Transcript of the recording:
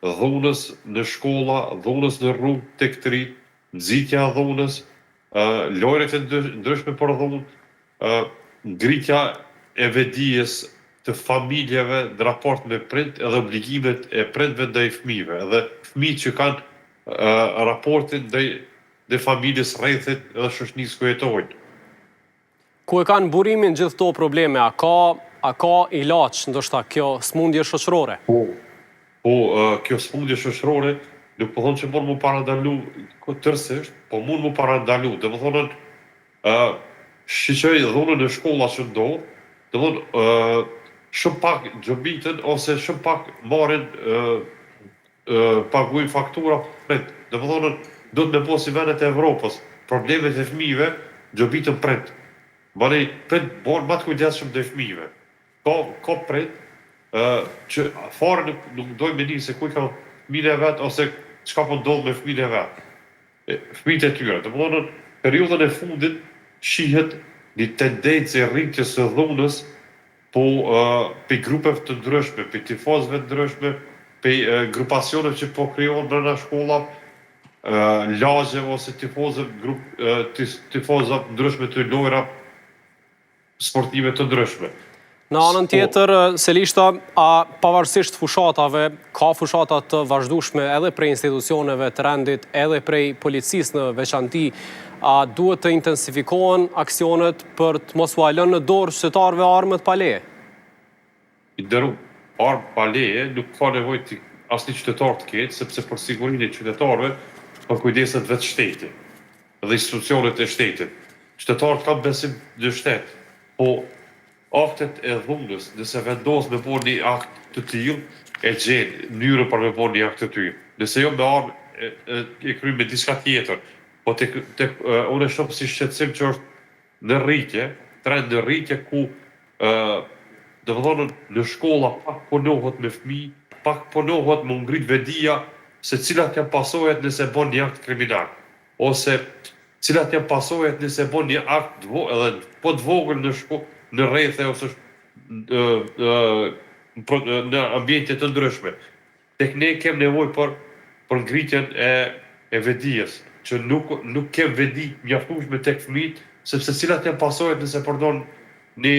dhunës në shkolla, dhunës në rrugë tek të rinjtë, nxitja e dhunës, lojërat e ndryshme për dhunë, ngritja e vetëdijes të familjeve në raport me prind edhe obligimet e prindve ndaj fëmijëve edhe fëmijët që kanë raportin ndaj ndaj familjes, rrethit edhe shoqënisë ku jetojnë. Ku e kanë burimin gjithë këto probleme, a ka a ka ilaç ndoshta kjo smundje shoqërore? Po, po kjo smundje shoqërore nuk po them që mund mu parandalu tërësisht, po mund mu parandalu. Domethënë ë shiqoj dhunën në shkolla që ndodh, domethënë ë shumë pak gjobiten ose shumë pak marrin ë paguajnë faktura prindt. Domethënë duhet me bo si vendet e Evropës, problemet e fëmijëve gjobiten prindt. Mandej prindt bohen ma të kujdesshëm ndaj fëmijëve. Ka ka prind ë që fare nuk nuk dojnë me ni se ku i kanë fëmijën e vet ose çka po ndodh me fëmijën e vet. Fëmijët e tyre. Domethënë periudhën e fundit shihet një tendencë e rritjes së dhunës Po prej grupeve të ndryshme, prej tifozëve të ndryshme, prej grupacioneve që po krijohen brenda shkollave, lagjeve ose tifozëve, grup tifozëve të ndryshme të lojërave sportive të ndryshme. Në anën tjetër, Selishta, a pavarësisht fushatave, ka fushata të vazhdueshme edhe prej institucioneve të rendit, edhe prej policisë në veçanti, a duhet të intensifikohen aksionet Për të mos ua lënë në dorë qytetarëve armët pa leje. I nderum, armë pa leje nuk ka nevojë të asnjë qytetar të ketë, sepse për sigurinë e qytetarëve përkujdeset vetë shteti dhe institucionet e shtetit. Qytetarët kanë besim në shtet, po aktet e dhunës, nëse vendos me bo një akt të tillë, e gjen mënyrën për me bo një akt të tillë. Nëse jo me armë e, e, e kryen me diçka tjetër. Po tek tek unë e shoh si shqetësim që është në rritje, trend në rritje ku ë domethënë në shkolla pak punohet me fëmijë, pak punohet me u ngrit vetëdija se cilat janë pasojat nëse bën një akt kriminal ose cilat janë pasojat nëse bën një akt edhe po të vogël në shko në rrethe ose në në ambiente të ndryshme. Tek ne kem nevojë për për ngritjen e e vetëdijes, që nuk nuk kem vetëdije të mjaftueshme tek fëmijët, sepse cilat janë pasojat nëse përdor një